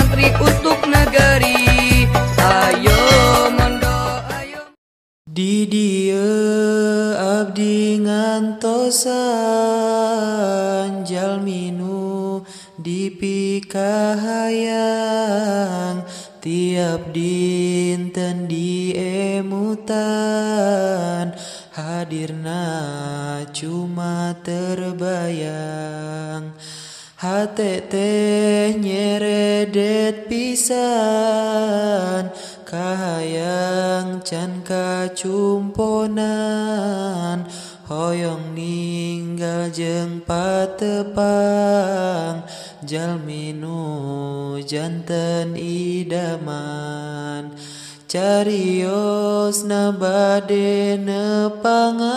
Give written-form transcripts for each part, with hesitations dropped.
santri untuk negeri. Ayo mondok, ayo. Di dieu abdi ngantosan jalmi nu dipikahayang, tiap dinten diemutan, hadirna cuma terbayang. Hate teh nyeredet pisan, kahayang can kacumponan, hoyong ninggal jeung patepang, jalmi nu janten idaman. Cariosna bade nepangan,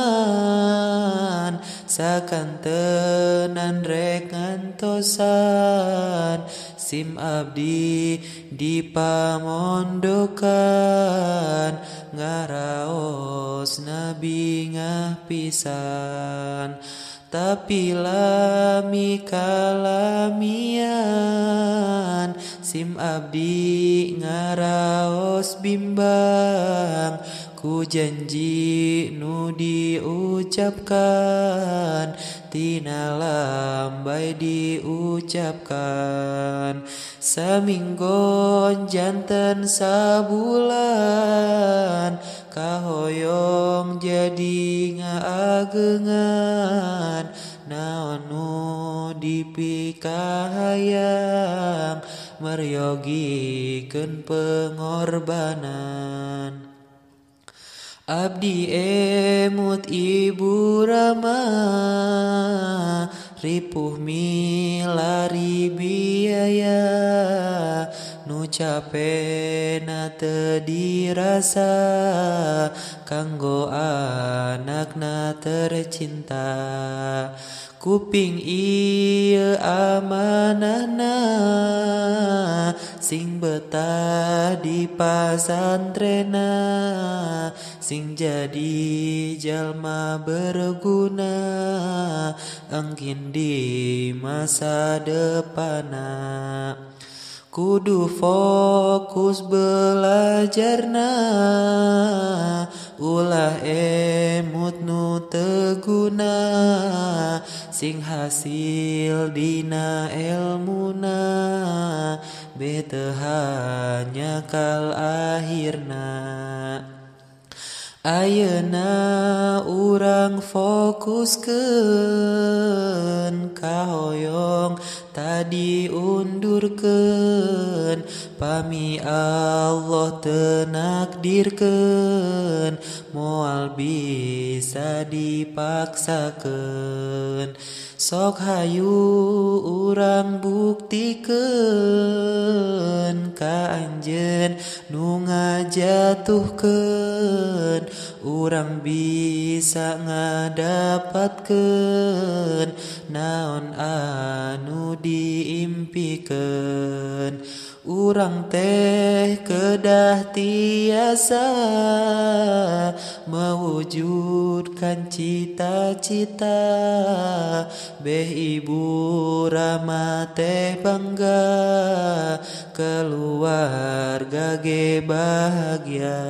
sakantenan rek ngantosan, sim abdi di pamondokan, ngaraos bingah pisan. Tapi lami kalamian, sim abdi ngaraos bimbang, ku janji nu diucapkan, tina lambai diucapkan. Saminggon janten sabulan, kahoyong jadi ngaagengan, naon nu dipikahayang, meryogikeun pengorbanan. Abdi emut ibu rama, ripuh milari biaya, nu capena teu dirasa, kanggo anakna tercinta. Kuping ieu amanahna, sing betah di pasantrena, sing jadi jalma berguna, engkin di masa depana. Kudu fokus belajarna, ulah emut nu teu guna, sing hasil dina elmuna, bete hanya kal akhirna. Ayeuna urang fokuskeun, kahoyong tadi undurkeun, pami Allah teu nakdirkeun, moal bisa dipaksakeun. Sok hayu urang buktikeun, ka anjeun nu ngajatuhkeun, urang bisa ngadapatkeun naon anu diimpikeun. Urang teh kedah tiasa mewujudkan cita-cita, beh ibu rama teh bangga, keluarga ge bahagia.